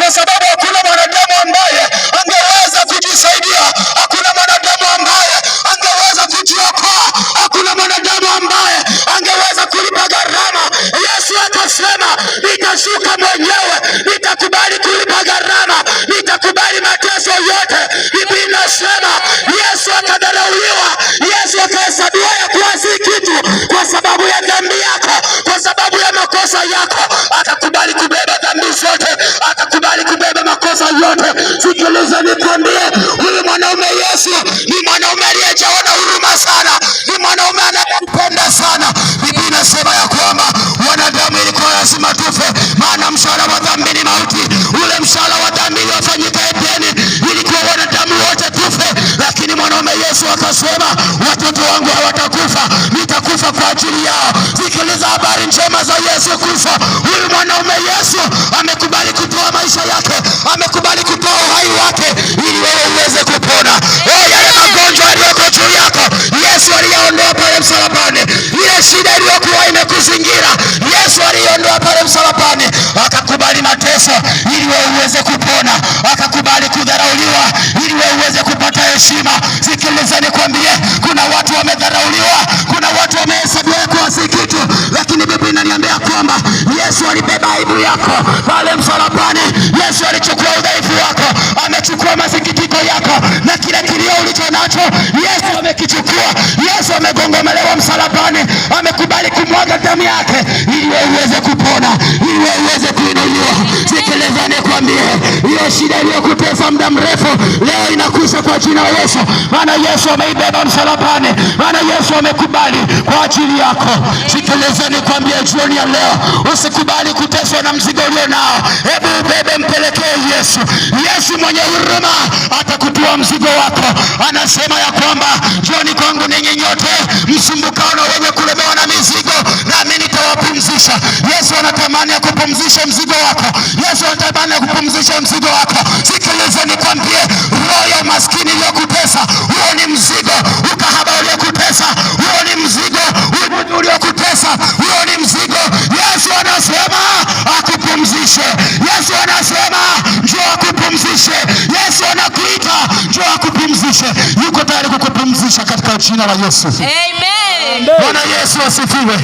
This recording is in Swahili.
Kwa sababu hakuna mwanadamu ambaye angeweza kujisaidia, hakuna mwanadamu ambaye angeweza kujiokoa, hakuna mwanadamu ambaye angeweza kulipa gharama. Yesu akasema, nitashuka mwenyewe, nitakubali kulipa gharama, nitakubali mateso yote. Biblia inasema Yesu akadharauliwa, Yesu akahesabiwa ya kuwa si kitu kwa sababu ya dhambi yako, kwa sababu ya makosa yako, akakubali kubeba dhambi zote, akakubali kubeba makosa yote. Sikiliza nikwambie, huyu mwanaume Yesu ni mwanaume aliyejawa na huruma sana, ni mwanaume anayependa sana. Biblia inasema ya kwamba wanadamu ilikuwa lazima tufe, maana mshahara wa dhambi ni mauti. Ule mshahara wa dhambi uliofanyika Edeni ilikuwa wanadamu wote tufe, lakini mwanaume Yesu akasema, watoto wangu hawatakufa, nitakufa kwa ajili yao. Sikiliza habari njema za Yesu Kristo. Huyu mwanaume Yesu amekubali kutoa maisha yake, amekubali kutoa uhai wake ili wewe uweze kupona. Oh, yale magonjwa yaliyoko juu yako Yesu aliyaondoa pale msalabani. Ile shida iliyokuwa imekuzingira Yesu aliiondoa pale msalabani, akakubali mateso ili wewe uweze kupona, akakubali kudharauliwa ili wewe uweze kupata heshima. Sikiliza nikwambie, kuna watu wamedharauliwa, kuna watu wamehesabiwa kuwa si kitu, lakini Biblia inaniambia kwamba Yesu alibeba aibu yako pale msalabani. Yesu alichukua udhaifu wako, amechukua masikitiko yako na kile kilio ulicho nacho Yesu amekichukua. Yesu amegongomelewa msalabani, amekubali kumwaga damu yake ili wewe uweze kupona, ili wewe uweze kuinuliwa. Sikiliza nikwambie, hiyo shida iliyokutesa muda mrefu leo inakwisha kwa jina la Yesu, maana Yesu ameibeba msalabani, maana Yesu amekubali kwa ajili yako. Sikiliza nikwambie, jioni ya leo usikubali kuteswa na mzigo ulio nao. Hebu ubebe, mpelekee Yesu. Yesu mwenye huruma atakutua mzigo wako. Anasema ya kwamba njooni kwangu ninyi nyote msumbukao na wenye kulemewa na mizigo, nami nitawapumzisha. Yesu anatamani ya kupumzisha mzigo wako. Yesu anatamani ya kupumzisha mzigo wako. Sikiliza nikwambie, roho ya umaskini iliyokutesa huo ni mzigo. Ukahaba uliokutesa huo ni mzigo. Ubudu uliokutesa huo ni mzigo. Yesu anasema akupumzishe. Yesu anasema njoo akupumzishe. Yesu anakuita njoo akupumzishe. Yuko tayari kukupumzisha katika jina la Yesu. Amen. Bwana Yesu asifiwe.